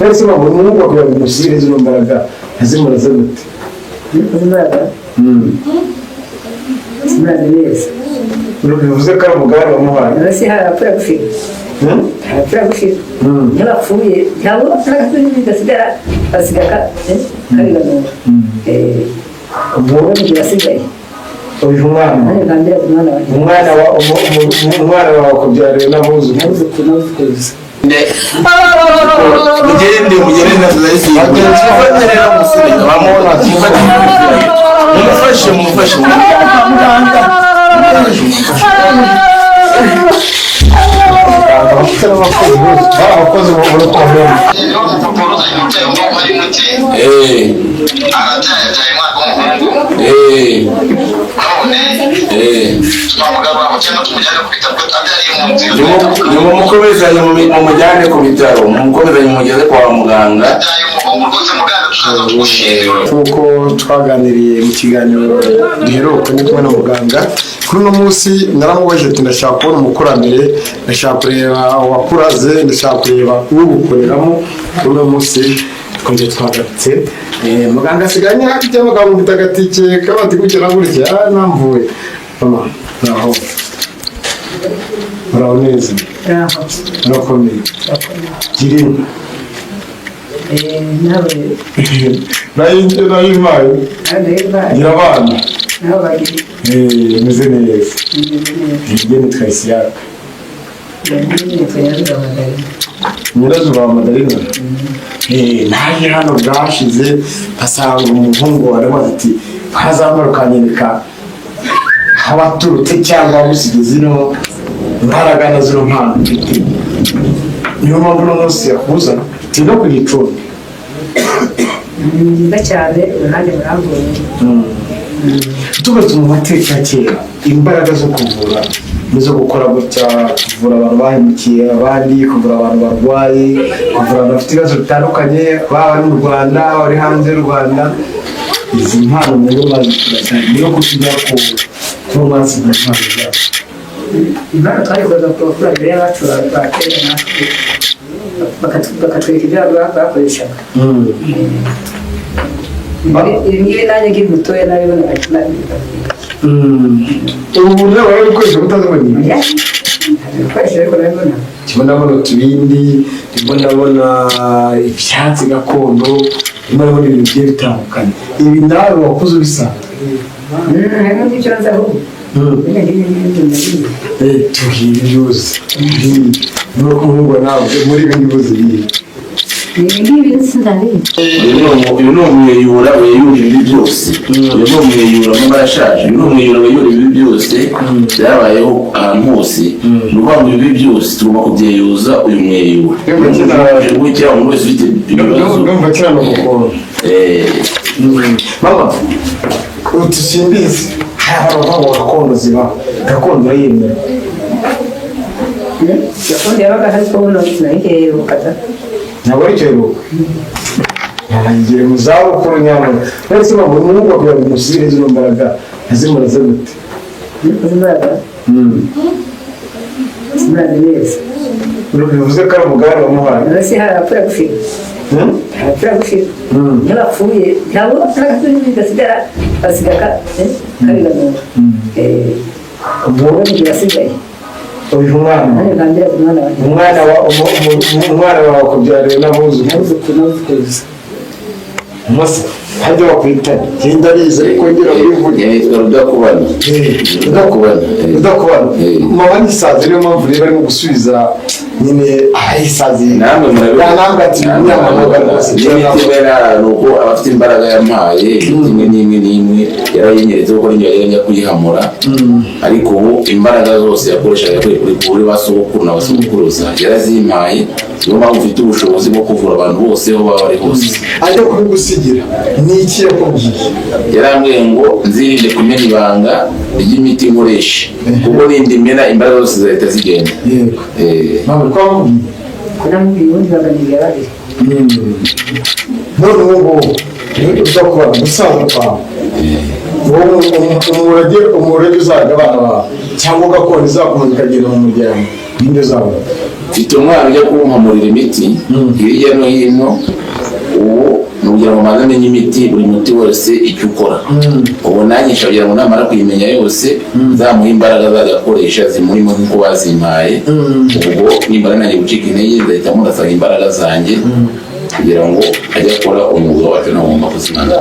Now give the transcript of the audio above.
Ese mama, umuhungu kugira ngo umushyire zino mbaraga yazimuraze gute? Imbaraga zimuraze neza. Bivuze ko ari umugabane wamuhaye. None se hari abapfura gushira? Hari abapfura gushira. Iyo bapfuye ntabwo gasigara, basiga kabiganura. Ubu birasigaye. Uyu mwana. Nanjye nkambira umwana wanjye. Umwana wawe akubyariye n'abuzukuru. N'abuzukuru n'abuzukuruza. Mugende, mugende na tuzayisimbura. Mufate rero musunika bamubona, mufate, mumufashe, mumufashe, muganga. Abafite n'abakozi bose bari abakozi muri komune. Arabyaye, abyaye umwana w'umuhungu. None twamugarura mu cyenda, tumujyane ku bitaro, kuko abyariye mu nzu. Nimumukomezanye, mumujyane ku bitaro, mumukomezanye mumugeze kwa muganga. Abyaye umuhungu rwose, muganga, tuzaza tugushimira. Nk'uko twaganiriye mu kiganiro duheruka, ndi kumwe na muganga. Kuri uno munsi naramubajije ati: "Ndashaka kubona umukurambere, ndashaka kureba uwakuraze, ndashaka kureba ugukoreramo." Kuri uno munsi twongeye twagarutse. Muganga asigaye hafi cyangwa bakamukubita agatike kabati gutya na gutya. Ah, namvuye mama, naho muraho neza? Aho. Murakomeye? Girinka. Nawe. Nayimpaye. Nawe. Gira abana. Nawe bagira. Meze neza. Njye nitwa Isiyaka. Nyirazuba wa Madarina. Naje hano bwashize, mpasanga umuhungu warabaza ati: "Wazamara ukanyereka aho waturutse cyangwa wagusize zino mbaraga na zino mpano mfite." Niyo mpamvu uno munsi yakuzana turi no ku gicumbi. Ni byiza cyane, uruhande murambuye. Tugarutse mu mateka ya kera, imbaraga zo kuvura nizo gukora gutya, kuvura abantu bahemukiye abandi, kuvura abantu barwaye, kuvura abantu bafite ibibazo bitandukanye, baba bari mu Rwanda, baba bari hanze y'u Rwanda, izi mpano niyo bazikuraga, niyo kutujya ku kuba mwasiga impano zacu? Impano twayikoraga ku bakurambere bacu ba kera, natwe bakatwereka ibyo bakoreshaga. Ibi ngibi nanjye nkiri mutoya nabibonaga. Ubu buryo baba ibikoresho utazi ngo ni ibi? Ibikoresho, ariko nabibonaga. Ndimo ndabona utubindi, ndimo ndabona ibyatsi gakondo, ndimo ndabona ibintu bigiye bitandukanye. Ibi nawe wakuze ubisanga? Harimo n'ibyo nzi ahubwo. Bino ngibi n'ibindi ndabizi. Tubwire ibyo uzi. Nuko umuhungu nawe muri ibi ngibi uzi ibihe? Ibi ngibi sindabizi. Uyu ni umweyura weyura ibibi byose. Uyu ni umweyura, mama arashaje. Uyu ni umweyura weyura ibibi byose byabayeho ahantu hose. Ni ukuvuga ngo ibibi byose tugomba kubyeyuza uyu mweyura. Umuntu uje gutya, umuntu wese ufite ibibazo. Ndumva kirano gukora. Mama, utu simbizi, hari abantu bavuga ngo gakondo zibaho. Gakondo urayemera? Gakondo yabaga ariko buno sinayiheruka da. Ntabwo ari cyo heruka, yagire mu zabukuru nyamara. Uretse mama, umuhungu kugira ngo umushyire zino mbaraga yazimuraze gute? Imbaraga zimuraze neza. Bivuze ko ari umugabane wamuhaye. None se hari abapfura gushira? Hari abapfura gushira. Iyo bapfuye ntabwo gasigara, basiga kabiganura. Ubu birasigaye. Uyu mwana. Nanjye nkambira umwana wanjye. Umwana wawe akubyariye n'abuzukuru. N'abuzukuru n'abuzukuruza. Masa hajya bakwita genda arizi, ariko ngera muri vuge. Yitwa Rudakubana. Rudakubana. Rudakubana. Mama nisazi, niyo mpamvu rero arimo gusubiza nyine ahisaziye. Namwe murabizi. Yanambwa ati umunyamahanga rwose. N'imitima ni uko abafite imbaraga yampaye, imiti imwe n'imwe n'imwe yarayinyeretse, kuko n'ingihe yajya kuyihamura. Ariko ubu imbaraga zose yakoreshaga yakuye kuri ba sogokuru na ba sogokuruza yarazimpaye. Niyo mpamvu ufite ubushobozi bwo kuvura abantu bose aho baba bari hose. Ajya kubigusigira ni iki yakubwiye? Yarambwiye ngo nzirinde kumena ibanga ry'imiti nkoresha, kuko nindimena imbaraga zose zahita zigenda. Yego. Mama, ko wamubwiye? Namubwiye, ubundi baganiriye babiri. None ubu ngubu uza kubana gusaza kwawe, wowe umurage uzajya abana bawe cyangwa gakondo izakomeza ikagenda mu muryango, Ninde uzabona? Mfite umwana ujya kumpamurira imiti hirya no hino. Ubu ni ukugira ngo mbanze amenye imiti, buri muti wose icyo ukora. Ubu nanjye nshobora kugira ngo namara kuyimenya yose, nzamuhe imbaraga azajya akoresha zimurimo nk'uko bazimpaye. Ubwo nimara nanjye gucika intege, nzahita murasanga imbaraga zanjye kugira ngo ajye akora umwuga wacu, nagomba kuzimana.